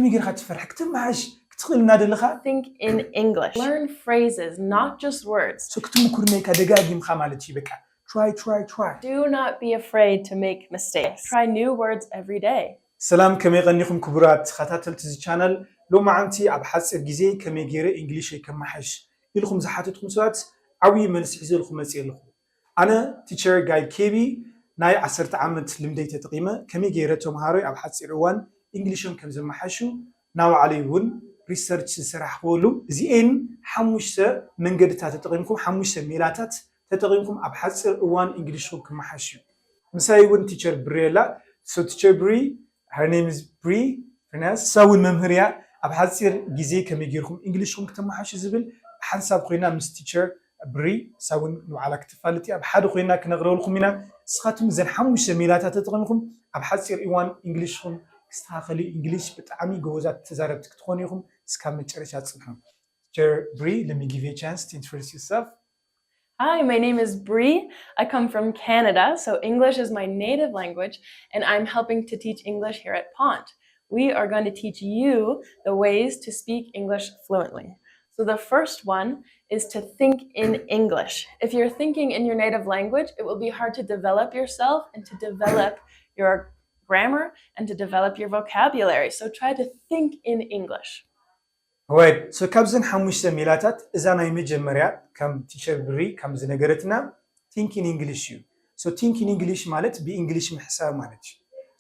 ከመይ ጌርካ ትፈርሕ ክትመሓሽ ክትኽእል እናደለኻ Think in English. Learn phrases, not just words. so ክትምኩር ነይካ ደጋጊምካ ማለት እዩ በቃ try try try Do not be afraid to make mistakes. Try new words every day. ሰላም ከመይ ቀኒኹም ክቡራት ተኸታተልቲ እዚ ቻናል ሎማዓንቲ ኣብ ሓፂር ግዜ ከመይ ገይረ እንግሊሸይ ከመሓሽ ኢልኩም ዝሓተትኩም ሰባት ዓብዪ መልሲ ሒዘልኩም መፅእ ኣለኹ ኣነ ቲቸር ጋይድ ኬቢ ናይ ዓሰርተ ዓመት ልምደይ ተጠቒመ ከመይ ገይረ ተምሃሮይ ኣብ ሓፂር እዋን እንግሊሾም ከም ዘመሓሹ ናባዕለይ እውን ሪሰርች ዝሰራሕክወሉ እዚኤን ሓሙሽተ መንገድታት ተጠቒምኩም ሓሙሽተ ሜላታት ተጠቒምኩም ኣብ ሓፂር እዋን እንግሊሽኩም ክመሓሽ እዩ ምሳይ እውን ቲቸር ብሪ ኣላ so teacher Bri her name is Bri Prinas እሳ እውን መምህር እያ ኣብ ሓፂር ግዜ ከመይ ገይርኩም እንግሊሽኩም ክተመሓሹ ዝብል ሓንሳብ ኮይና ምስ ቲቸር ብሪ እሳ እውን ንባዕላ ክትፋልጥ እያ ኣብ ሓደ ኮይና ክነቕረበልኩም ኢና ንስኻትኩም እዘን ሓሙሽተ ሜላታት ተጠቒምኩም ኣብ ሓፂር እዋን እንግሊሽኩም ክስተኻኸል እዩ እንግሊሽ ብጣዕሚ ጎበዛት ተዛረብቲ ክትኾኑ ኢኹም እስካብ መጨረሻ ፅንሑ Teacher Bri, let me give you a chance to introduce yourself. Hi, my name is Bree. I come from Canada, so English is my native language, and I'm helping to teach English here at Pont. We are going to teach you the ways to speak English fluently. So, the first one is to think in English. If you're thinking in your native language, it will be hard to develop yourself and to develop your grammar and to develop your vocabulary. So, try to think in English. Right. So ካብዘን ሓሙሽተ ሜላታት እዛ ናይ መጀመርያ ከም ቲቸር ብሪ ከም ዝነገረትና think in English እዩ። So think in English ማለት ብእንግሊሽ ምሕሳብ ማለት እዩ።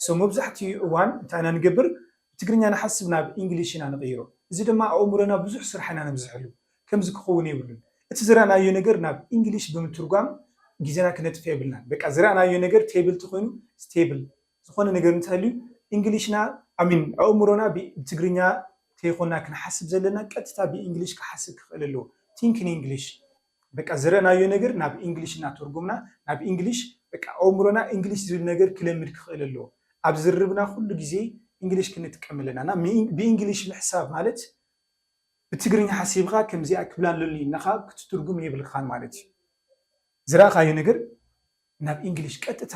So መብዛሕትኡ እዋን እንታይ ኢና ንገብር ብትግርኛ ንሓስብ ናብ እንግሊሽ ኢና ንቕይሮ። እዚ ድማ ኣእምሮና ብዙሕ ስራሕ ኢና ነብዝሐሉ። ከምዚ ክኸውን የብሉን። እቲ ዝረኣናዮ ነገር ናብ እንግሊሽ ብምትርጓም ግዜና ክነጥፍ የብልናን። በቃ ዝረኣናዮ ነገር ቴብል ተኾይኑ ስቴብል ዝኾነ ነገር እንተልዩ እንግሊሽና ኣሚን ኣእምሮና ብትግርኛ ተይኮና ክንሓስብ ዘለና ቀጥታ ብእንግሊሽ ክሓስብ ክኽእል ኣለዎ think in English በቃ ዝረእናዮ ነገር ናብ እንግሊሽ እናተርጎምና ናብ እንግሊሽ በቃ ኣእምሮና እንግሊሽ ዝብል ነገር ክለምድ ክኽእል ኣለዎ ኣብ ዝርርብና ኩሉ ግዜ እንግሊሽ ክንጥቀም ኣለና እና ብእንግሊሽ ምሕሳብ ማለት ብትግርኛ ሓሲብኻ ከምዚኣ ክብላ ኣለኒ ኢልናኻ ክትትርጉም የብልካን ማለት እዩ ዝረእኻዮ ነገር ናብ እንግሊሽ ቀጥታ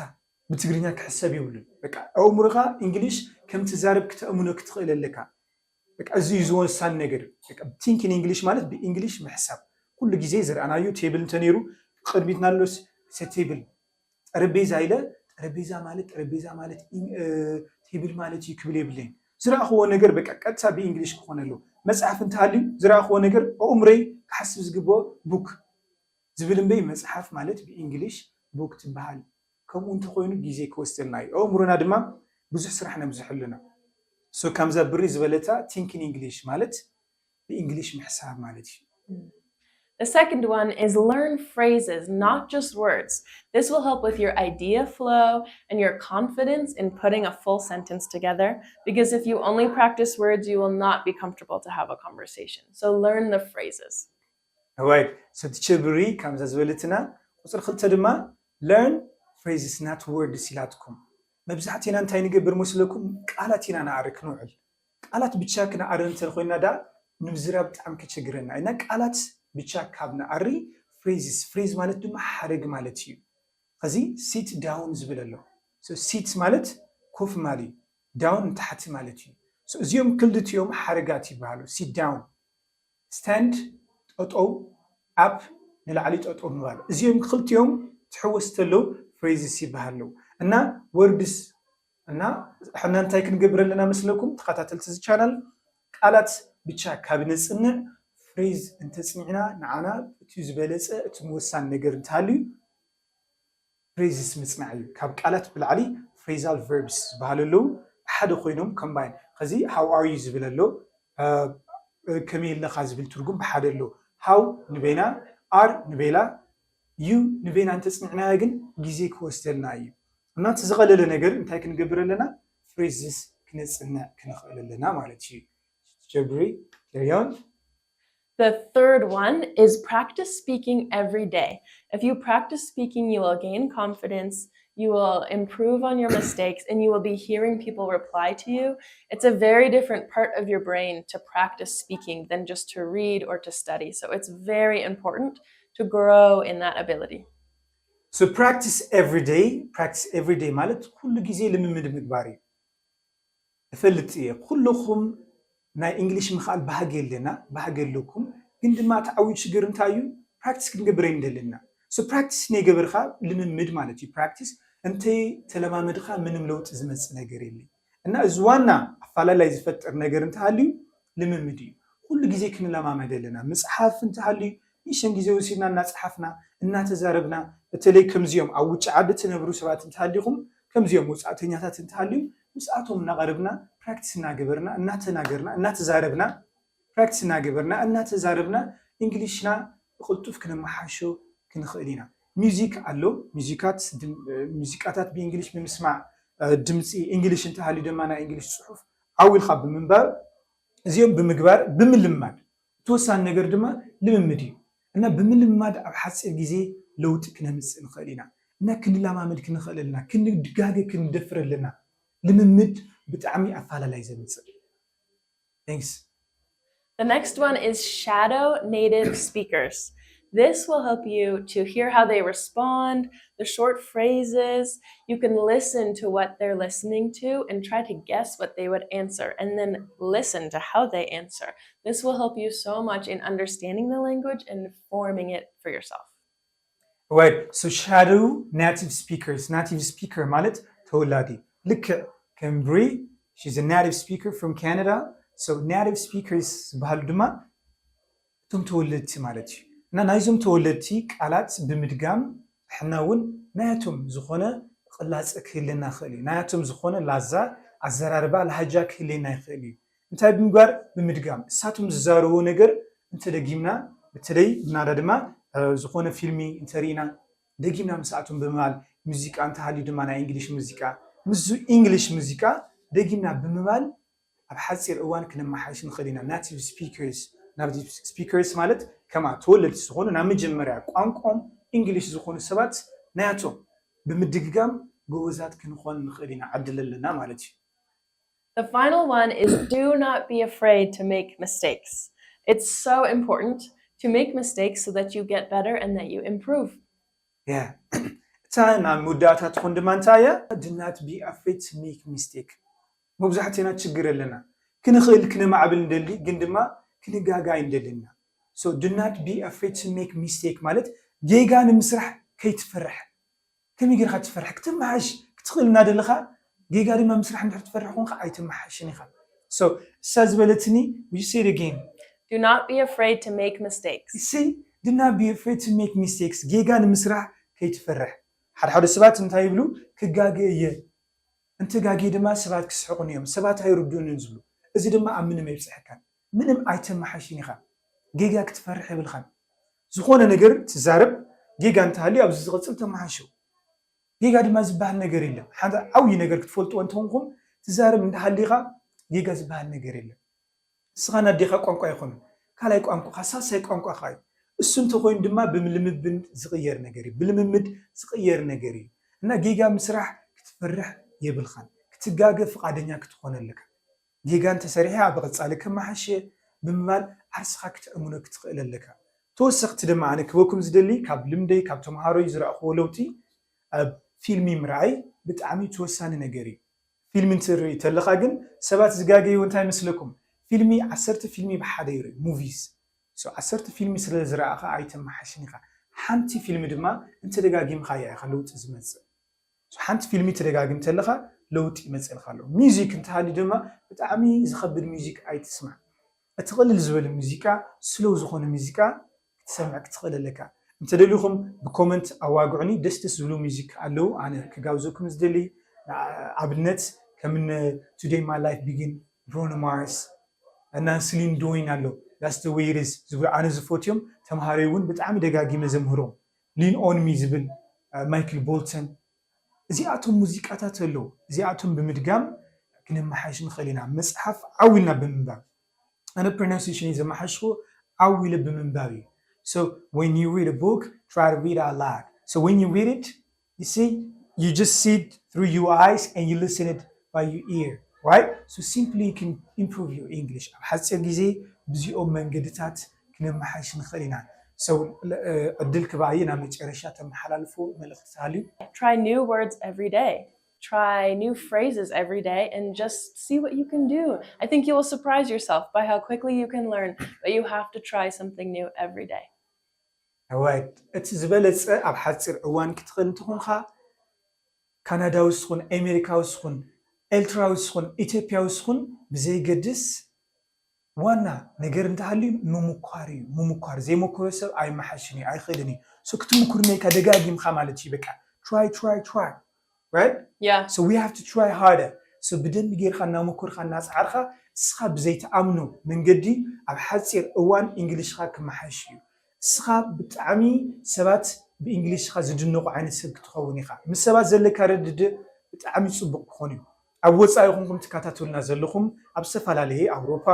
ብትግርኛ ክሕሰብ የብሉን በቃ ኣእምሮኻ እንግሊሽ ከም ትዛረብ ክተእምኖ ክትኽእል ኣለካ በቃ እዚ እዩ ዝወሳኒ ነገር think in English ማለት ብእንግሊሽ ምሕሳብ ኩሉ ግዜ ዝረኣናዮ ቴብል እንተነይሩ ቅድሚትና ኣሎስ ቴብል ጠረጴዛ ኢለ ጠረጴዛ ማለት ጠረጴዛ ማለት ቴብል ማለት እዩ ክብል የብለይን ዝረእኽዎ ነገር በቃ ቀጥታ ብእንግሊሽ ክኾን ኣለዎ መፅሓፍ እንተሃልዩ ዝረእኽዎ ነገር ኣእምሮይ ክሓስብ ዝግብኦ book ዝብል እምበይ መፅሓፍ ማለት ብእንግሊሽ book ትበሃል ከምኡ እንተኾይኑ ግዜ ክወስደልና እዩ ኣእምሮና ድማ ብዙሕ ስራሕ ነብዝሐሉና so ከምዛ ብሪ ዝበለታ think in English ማለት ብእንግሊሽ ምሕሳብ ማለት እዩ The second one is learn phrases, not just words. This will help with your idea flow and your confidence in putting a full sentence together. Because if you only practice words, you will not be comfortable to have a conversation. So learn the phrases. Right. So teacher ብሪ ከምዛ ዝበለትና ቁፅሪ ክልተ ድማ learn phrases not words ኢላትኩም መብዛሕትና እንታይ ንገብር መስለኩም ቃላት ኢና ንኣሪ ክንውዕል ቃላት ብቻ ክንኣሪ እንተኮይና ዳ ንምዝራብ ብጣዕሚ ከቸግረና ኢና ቃላት ብቻ ካብ ንኣሪ phrases phrase ማለት ድማ ሓረግ ማለት እዩ ከዚ sit down ዝብል ኣሎ sit ማለት ኮፍ ማል እዩ down ንታሕቲ ማለት እዩ እዚኦም ክልድትኦም ሓረጋት ይበሃሉ sit down stand ጠጠው up ንላዕሊ ጠጠው ምባል እዚኦም ክልቲኦም ትሕወስ ተለው phrases ይበሃሉ እና words እና ሕና እንታይ ክንገብር ኣለና መስለኩም ተኸታተልቲ እዚ ቻናል ቃላት ብቻ ካብ ነፅንዕ phrase እንተፅኒዕና ንዓና እቲ ዝበለፀ እቲ ምወሳን ነገር እንተሃልዩ phrases ምፅናዕ እዩ ካብ ቃላት ብላዕሊ phrasal verbs ዝበሃሉ ኣለዉ ሓደ ኮይኖም combine ከዚ how are you ዝብል ኣሎ ከመይ ኣለኻ ዝብል ትርጉም ብሓደ ኣሎ how ንበይና are ንበይላ you ንበይና እንተፅኒዕናያ ግን ግዜ ክወስደልና እዩ እና እቲ ዝቐለለ ነገር እንታይ ክንገብር ኣለና phrases ክነፅንዕ ክንኽእል ኣለና ማለት እዩ ጀብሪ ሪዮን The third one is practice speaking every day. If you practice speaking, you will gain confidence, you will improve on your mistakes, and you will be hearing people reply to you. It's a very different part of your brain to practice speaking than just to read or to study. So it's very important to grow in that ability. So practice every day, practice every day ማለት ኩሉ ግዜ ልምምድ ምግባር እዩ። እፈልጥ እየ ኩልኹም ናይ እንግሊሽ ምኽኣል ባህጊ ኣለና፣ ባህጊ ኣለኩም። ግን ድማ እቲ ዓብዩ ሽግር እንታይ እዩ? ፕራክቲስ ክንገብር ኣይንደልን ኢና። So ፕራክቲስ ናይ ገበርካ ልምምድ ማለት እዩ። ፕራክቲስ እንተ ተለማመድካ ምንም ለውጢ ዝመጽእ ነገር የለን። እና እዚ ዋና ኣፋላላይ ዝፈጥር ነገር እንተሃልዩ ልምምድ እዩ። ኩሉ ግዜ ክንለማመድ ኣለና። ምጽሓፍ እንተሃልዩ ንእሽተን ግዜ ወሲድና እናጸሓፍና እናተዛረብና፣ በተለይ ከምዚኦም ኣብ ውጭ ዓዲ ትነብሩ ሰባት እንተሃሊኹም፣ ከምዚኦም ወጻእተኛታት እንተሃልዩ ምስኣቶም እናቐረብና ፕራክቲስ እናገበርና እናተናገርና እናተዛረብና ፕራክቲስ እናገበርና እናተዛረብና እንግሊሽና ብቕልጡፍ ክነመሓሾ ክንኽእል ኢና። ሚዚክ ኣሎ። ሚዚካት ድም- ሙዚቃታት ብእንግሊሽ ብምስማዕ፣ ድምፂ እንግሊሽ እንተሃልዩ ድማ ናይ እንግሊሽ ፅሑፍ ዓው ኢልካ ብምንባብ፣ እዚኦም ብምግባር ብምልማድ፣ እቲ ወሳኒ ነገር ድማ ልምምድ እዩ። እና ብምልማድ ኣብ ሓፂር ግዜ ለውጢ ክነምፅእ ንኽእል ኢና። እና ክንላማመድ ክንኽእል ኣለና። ክንድጋገ ክንደፍር ኣለና። ልምምድ ብጣዕሚ ኣፋላላይ ዘምፅእ። Thanks. The next one is shadow native speakers. This will help you to hear how they respond, the short phrases. You can listen to what they're listening to and try to guess what they would answer, and then listen to how they answer. This will help you so much in understanding the language and forming it for yourself. Right, so shadow native speakers. Native speaker ማለት ተወላዲ፣ ልክዕ ከም ብሪ፣ she's a native speaker from Canada. So native speakers ዝበሃሉ ድማ እቶም ተወለድቲ ማለት እዩ። እና ናይዞም ተወለድቲ ቃላት ብምድጋም ሕና እውን ናያቶም ዝኾነ ቅላፀ ክህልና ይኽእል እዩ። ናያቶም ዝኾነ ላዛ፣ ኣዘራርባ፣ ላህጃ ክህልና ይኽእል እዩ። እንታይ ብምግባር? ብምድጋም። እሳቶም ዝዛረብዎ ነገር እንተደጊምና፣ በተለይ ብናዳ ድማ ዝኾነ ፊልሚ እንተርኢና ደጊምና ምስኣቶም ብምባል፣ ሙዚቃ እንተሃልዩ ድማ ናይ እንግሊሽ ሙዚቃ፣ ምስዚ እንግሊሽ ሙዚቃ ደጊምና ብምባል ኣብ ሓፂር እዋን ክነመሓይሽ ንኽእል ኢና። ናቲቭ ስፒከርስ፣ ናቲቭ ስፒከርስ ማለት ከማ ተወለድቲ ዝኾኑ ናብ መጀመርያ ቋንቋኦም እንግሊሽ ዝኾኑ ሰባት ናያቶም ብምድግጋም ጎበዛት ክንኾን ንኽእል ኢና፣ ዕድል ኣለና ማለት እዩ። The final one is do not be afraid to make mistakes. It's so important to make mistakes so that you get better and that you improve. Yeah. እታ ናብ መወዳእታ ትኾን ድማ እንታይ እያ? Do not be afraid to make mistake። መብዛሕትና ችግር ኣለና። ክንኽእል ክነማዕብል እንደሊ፣ ግን ድማ ክንጋጋ ኣይንደልና። So do not be afraid to make mistake ማለት ጌጋ ንምስራሕ ከይትፈርሕ። ከመይ ጌርካ ትፈርሕ? ክትመሓሽ ክትኽእል እናደለኻ ጌጋ ድማ ምስራሕ እንድሕር ትፈርሕ ኮንካ ኣይትመሓሽን ኢኻ። So እሳ ዝበለትኒ, will you say it again? Do not be afraid to make mistakes. You see, do not be afraid to make mistakes. ጌጋ ንምስራሕ ከይትፈርሕ። ሓደ ሓደ ሰባት እንታይ ይብሉ? ክጋገ እየ፣ እንተጋጌ ድማ ሰባት ክስሕቑን እዮም፣ ሰባት ኣይርድኡንን ዝብሉ። እዚ ድማ ኣብ ምንም ኣይብፅሐካን። ምንም ኣይተመሓሽን ኢኻ። ጌጋ ክትፈርሕ የብልኻን። ዝኾነ ነገር ትዛረብ፣ ጌጋ እንተሃልዩ ኣብዚ ዝቕፅል ተመሓሾ። ጌጋ ድማ ዝበሃል ነገር የለን። ሓደ ዓብዪ ነገር ክትፈልጥዎ እንተኾንኩም፣ ትዛረብ እንዳሃሊኻ ጌጋ ዝበሃል ነገር የለን። ንስኻን ኣዴኻ ቋንቋ ኣይኮኑን። ካልኣይ ቋንቋኻ ሳልሳይ ቋንቋኻ እዩ። እሱ እንተኾይኑ ድማ ብምልምምድ ዝቕየር ነገር እዩ። ብልምምድ ዝቕየር ነገር እዩ። እና ጌጋ ምስራሕ ክትፈርሕ የብልኻን። ክትጋገ ፍቓደኛ ክትኾን ኣለካ። ጌጋ እንተሰሪሐ ኣብ ቀጻሊ ከመሓሸ ብምባል ዓርስኻ ክተእምኖ ክትኽእል ኣለካ። ተወሰኽቲ ድማ ኣነ ክበኩም ዝደሊ ካብ ልምደይ ካብ ተምሃሮይ ዝረእኽዎ ለውጢ ኣብ ፊልሚ ምርኣይ ብጣዕሚ ተወሳኒ ነገር እዩ። ፊልሚ እንትርኢ ተለኻ ግን ሰባት ዝጋገይዎ እንታይ ይመስለኩም? ፊልሚ ዓሰርተ ፊልሚ ብሓደ ይርኢ፣ ሙቪስ። So ዓሰርተ ፊልሚ ስለ ዝረኣኻ ኣይተመሓሽን ኢኻ። ሓንቲ ፊልሚ ድማ እንተደጋጊምኻያ ኢኻ ለውጢ ዝመጽእ። So ሓንቲ ፊልሚ ተደጋግም ተለኻ ለውጢ ይመጽእልካ ኣሎ። ሚዚክ እንተሃልዩ ድማ ብጣዕሚ ዝኸብድ ሚዚክ ኣይትስማዕ። እቲ ቅልል ዝበለ ሙዚቃ፣ ስሎው ዝኾነ ሙዚቃ ክትሰምዕ ክትኽእል ኣለካ። እንተደሊኹም ብኮመንት ኣዋግዑኒ፣ ደስ ደስ ዝብሉ ሚዚክ ኣለዉ። ኣነ ክጋብዘኩም ዝደሊ ኣብነት ከም Today My Life Begin፣ Bruno Mars እና ስሊን ዶይን ኣሎ፣ That's the Way It Is ዝብሉ ኣነ ዝፈትዮም፣ ተምሃሮይ እውን ብጣዕሚ ደጋጊመ ዘምህሮም፣ Lean On Me ዝብል ማይክል ቦልተን። እዚኣቶም ሙዚቃታት ኣለዉ። እዚኣቶም ብምድጋም ክነመሓይሽ ንኽእል ኢና። መፅሓፍ ዓው ኢልና ብምንባብ፣ ኣነ ፕሮናንሴሽን እዩ ዘመሓሽኹ፣ ዓው ኢለ ብምንባብ እዩ። So when you read a book, try to read out loud. So when you read it, you see, you just see it through your eyes and you listen it by your ear, right? So simply you can improve your English. ኣብ ሓፂር ግዜ ብዚኦም መንገድታት ክነመሓይሽ ንኽእል ኢና። So ዕድል ክባይ ናብ መጨረሻ ተመሓላልፎ መልእኽቲ ተሃልዩ? Try new words every day. try new phrases every day and just see what you can do. I think you will surprise yourself by how quickly you can learn, but you have to try something new every day. Right. እቲ ዝበለፀ ኣብ ሓፂር እዋን ክትኽእል እንትኾንካ ካናዳዊ ስኹን ኣሜሪካዊ ስኹን ኤርትራዊ ስኹን ኢትዮጵያዊ ስኹን ብዘይገድስ ዋና ነገር እንተሃልዩ ምምኳር እዩ። ምምኳር ዘይመኮረ ሰብ ኣይመሓሽን እዩ፣ ኣይኽእልን እዩ። So ክትምኩር ነይካ ደጋጊምካ ማለት እዩ። በቃ try try try, right? Yeah. So we have to try harder. So ብደንቢ ጌርካ እናመኮርካ እናፀዓርካ እስኻ ብዘይትኣምኖ መንገዲ ኣብ ሓፂር እዋን እንግሊሽካ ክመሓሽ እዩ። እስኻ ብጣዕሚ ሰባት ብእንግሊሽካ ዝድነቑ ዓይነት ሰብ ክትኸውን ኢኻ። ምስ ሰባት ዘለካ ርድድእ ብጣዕሚ ፅቡቅ ክኾን እዩ። ኣብ ወፃኢ ይኹንኩም ትከታተሉና ዘለኹም ኣብ ዝተፈላለየ ኣውሮፓ፣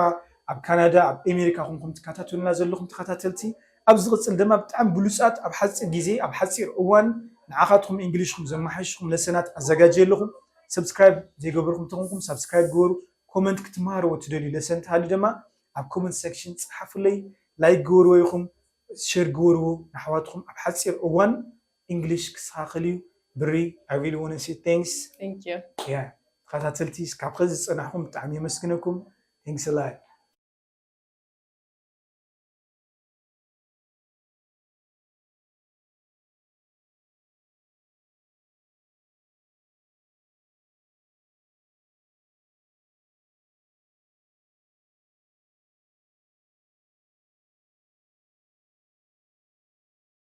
ኣብ ካናዳ፣ ኣብ ኣሜሪካ ይኹንኩም ትከታተሉና ዘለኹም ተኸታተልቲ፣ ኣብ ዝቕፅል ድማ ብጣዕሚ ብሉፃት ኣብ ሓፂር ግዜ ኣብ ሓፂር እዋን ንዓኻትኩም እንግሊሽኩም ዘመሓሽኹም ለሰናት ኣዘጋጅየ ኣለኹ። ሰብስክራይብ ዘይገበርኩም ተኾንኩም ሳብስክራይብ ግበሩ። ኮመንት ክትመሃርዎ ትደልዩ ለሰን ተሃልዩ ድማ ኣብ ኮመንት ሴክሽን ፀሓፉለይ። ላይክ ግበርዎ ኢኹም፣ ሸር ግበርዎ ንኣሕዋትኩም። ኣብ ሓፂር እዋን እንግሊሽ ክስተኻኸል እዩ። ብሪ I really want to say thanks. Thank you. Yeah ተኸታተልቲ ካብ ኸዚ ዝፀናሕኩም ብጣዕሚ የመስግነኩም። Thanks a lot.